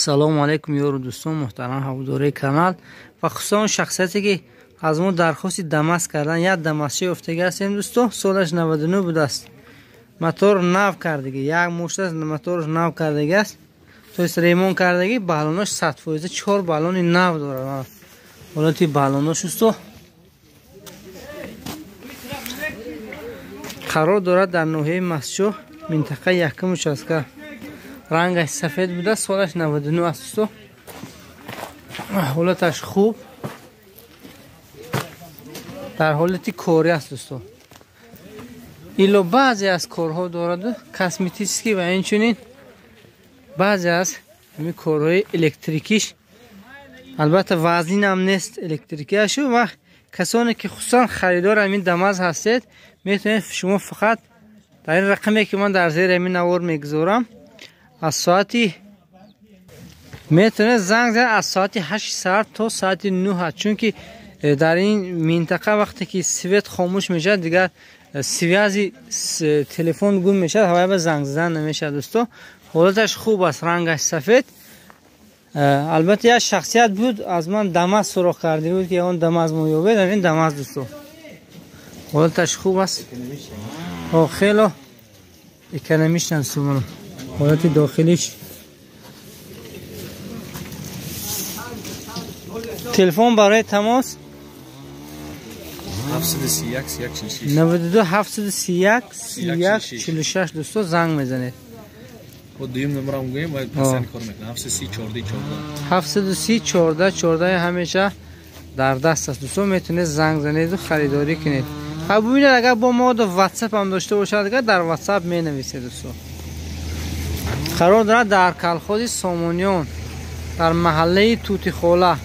Салому алайкум ёру дӯстон, муҳтарам ҳаводораи канал ва хусусан шахсияте ки аз мо дархости Дамаз кардан. Як Дамазча ёфтагӣ ҳастем дӯсто, солаш 99 будааст. Мотор нав кардагӣ, як мушт аст, моторш нав кардагӣ аст. То есть ремонт кардагӣ, баллонош 100%, 4 баллони нав дорад. Ҳолати баллонош дӯсто қарор дорад дар ноҳияи Мастчоҳ, минтақаи якум участка. Рангаш сафед буда, солаш 99 аст дӯсто. Ҳолаташ хуб, дар ҳолати корӣ аст дӯсто. Ило баъзе аз корҳо дорад косметический ва инчунин баъзе аз ҳамин корҳои электрикиш. Албатта вазнин ҳам нест электрикиашу. Ва касоне ки хусусан харидор ҳамин Дамаз ҳастед, метавонед шумо фақат дар ин рақаме ки ман дар зери ҳамин навор мегузорам, аз соати метавонед занг занед аз соати 8 саҳар то соати 9, чунки дар ин минтақа вақте ки свет хомӯш мешавад, дигар связи телефон гум мешавад, ҳавай ба занг задан намешавад дӯсто. Ҳолаташ хуб аст, рангаш сафед. Албатта як шахсият буд, аз ман Дамаз суроғ карда буд, ки он Дамаз меёбед, ҳамин Дамаз дӯсто. Ҳолаташ хуб аст, хело экономична дӯсто. Ҳолати дохилиш. Телефон барои тамос 731 31 46 92 731 31 46 дӯсто занг мезанед. Бо дуюм номерам гӯем, ва пасани кор мекунам. 730 14 14. 730 14 14 ҳамеша дар даст аст дӯсто, метавонед занг занеду харидорӣ кунед. Ха бубинед, агар бо мо WhatsApp ҳам дошта бошад, агар дар WhatsApp менависед дӯсто. Қарор дорад дар колхози Сомониён, дар маҳаллаи Тутихола.